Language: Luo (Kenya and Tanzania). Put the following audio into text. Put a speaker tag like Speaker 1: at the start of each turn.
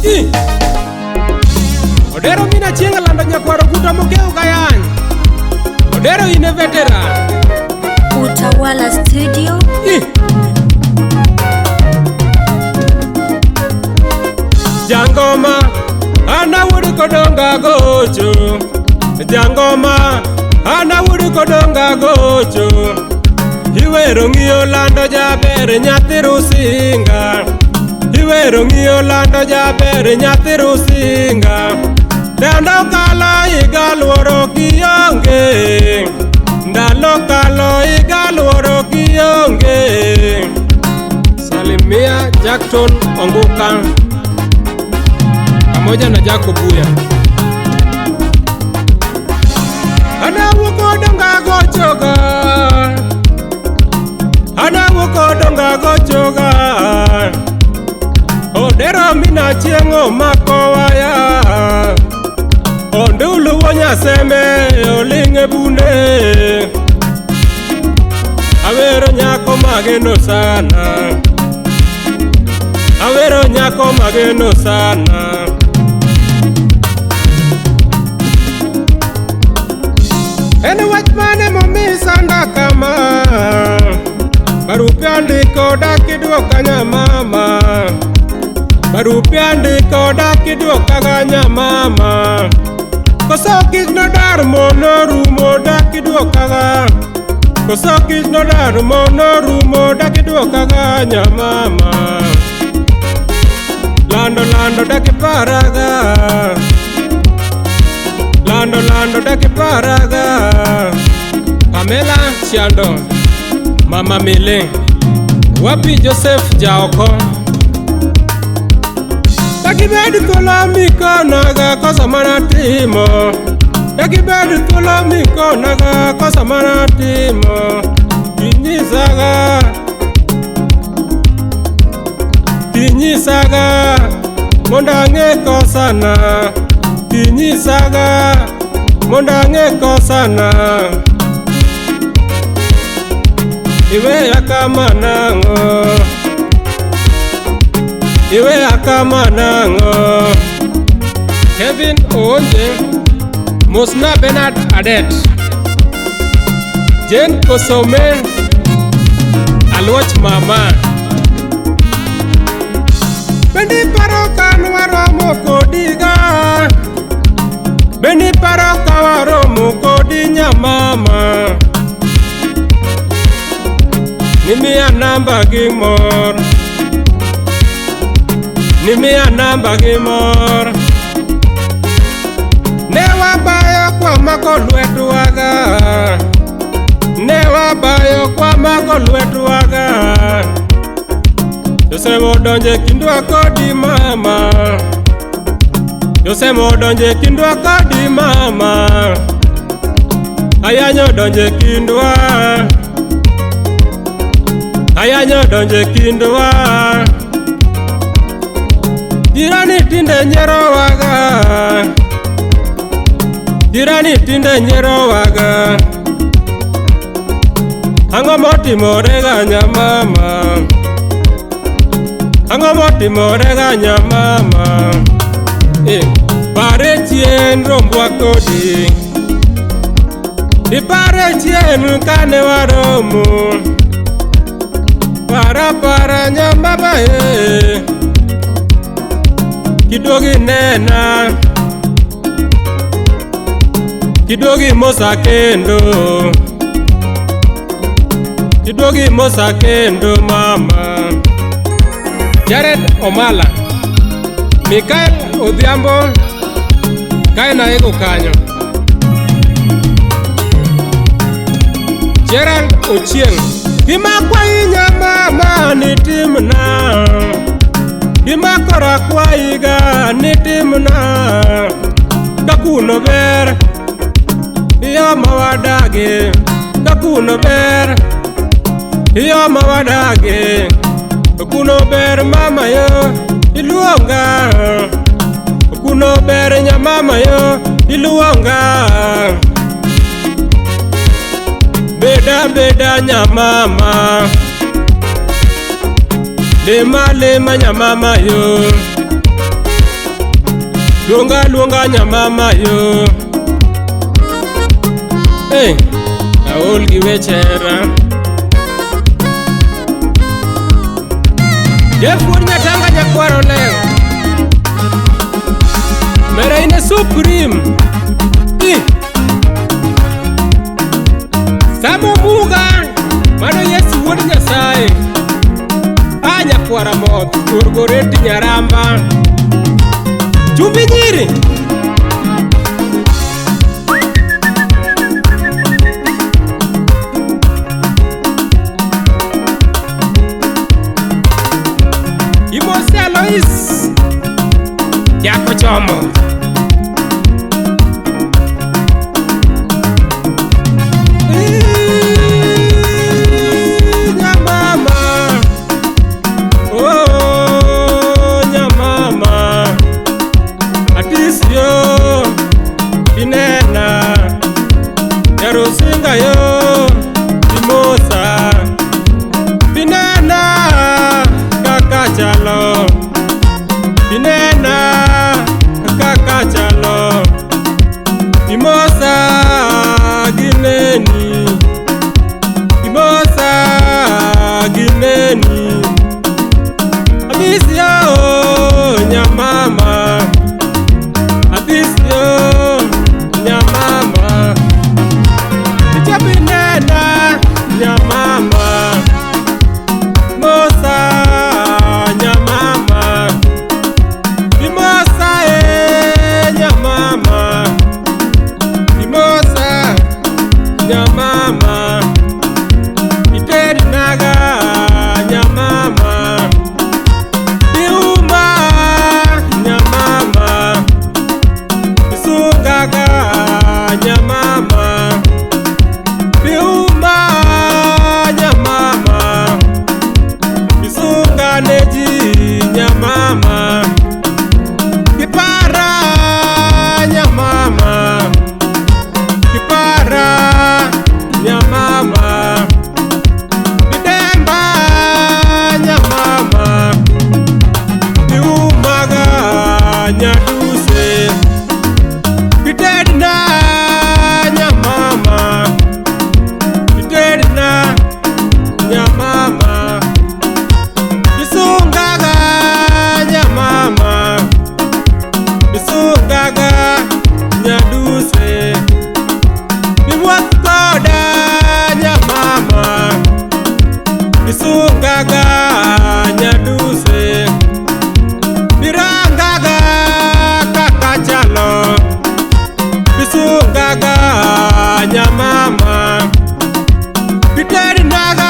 Speaker 1: I. Odero mina chieng' lando nyakwaro guta mokew gayany. Odero in e veteran.
Speaker 2: Utawala Studio.
Speaker 1: I. Jangoma, ana wuod kodonga gocho. Jangoma, ana wuod kodonga gocho. Iwero ng'iyo lando jaber nyathi Rusinga. Iwero ng'iyo lando jaber nyathi Rusinga. Ndalo kalo higa luoro kionge. Ndalo kalo higa luoro kionge. Salimia Jackton Onguka pamoja na Jacob Buya. Anawuok odonga gochoga. Anawuok odonga gochoga. Odero mina chieng' omako waya. Ondulu wuo nyasembe oling' e bunde. Awero nyako mageno sana. Awero nyako mageno sana. En wach mane momi sanda kama? Barupe andiko dak iduoka nyamama. Barupe andiko dak iduoka ga nyamama. Koso kich nodar mono rumo dak iduoka ga. Koso kich nodar mono rumo dak iduoka ga nyamama. Lando lando dak iparaga. Lando lando dak iparaga. Pamela Chiando, Mama Mile, Wapi Joseph Jaoko. Dakibed thuolo mikonaga kosa mana timo. Dakibed thuolo mikonaga kosa mana timo. Kinyisaga, kinyisaga mondo ang'e kosana. Kinyisaga mondo ang'e kosana. Iweya kama nang'o? Iweya kama nang'o? Kevin Oonje, Mosna Bernard Adet, Jane Kosome, Aluoch Mama. Bende iparo ka nwaromo kodiga? Bende iparo ka waromo kodi nyamama? Nimiya namba gi mor. Nimiya namba gi mor. Ne wabayo kwamako lwetwaga. Ne wabayo kwamako lwetwaga. Josemo odonje kindwa kodi mama. Josemo odonje kindwa kodi mama. Ayanyo odonje kindwa. Ayanyo odonje kindwa. Jirani tinde nyierowaga. Jirani tinde nyierowaga. Ang'o motimore ga nyamama? Ang'o motimore ga nyamama? Pare chien rombwa kodi. Ipare chien kane waromo. Para para nyamama e. Kiduogi nena. Kiduogi mosa kendo. Kiduogi mosa kendo mama. Jared Omala, Mikael Odhiambo, kae naego kanyo. Gerald Ochieng, gima kwayi nyamama ni timna. Gima koro akwayiga ni timna. Kakuno ber, iyoma wadagi. Kakuno ber, iyoma wadagi. Kuno ber mama yo, iluonga. Kuno ber nyamama yo, iluonga. Beda beda nyamama. Lema lema nyamama yo. Luonga luonga nyamama yo. Hey, aol gi weche hera. Jeff wuod Nyatanga nyakwar Oleo. Mere in e Supreme. I. Samo Muga, mano Yesu wuod Nyasaye. A nyakwara moth, Gorgoreti Nyaramba. Chumbi nyiri. Imose Alois. Jako chomo. Nyamama. Oh, nyamama. Atisyo inena. Nyarusinga yo imosa. Binena kaka chalo. Binena kaka chalo. Imosa gineni. Imosa gineni. Abisyo nyamama. Abisyo nyamama. Ichabinena nyamama. Mosa nyamama. Imosa e nyamama. Imosa nyamama. Iteri naga nyamama. Iuma nyamama. Isungaga nyamama. Iuma nyamama. Isunga neji nyamama. Kipara nyamama. Kipara nyamama. Idemba nyamama. Iumaga nyaduse. Itedna nyamama. Itedna nyamama. Isungaga nyamama. Isungaga nyaduse. Iwuoth koda nyamama. Isungaga nyaduse. Irangaga kaka chalo. Isungaga nyamama. Iterinaga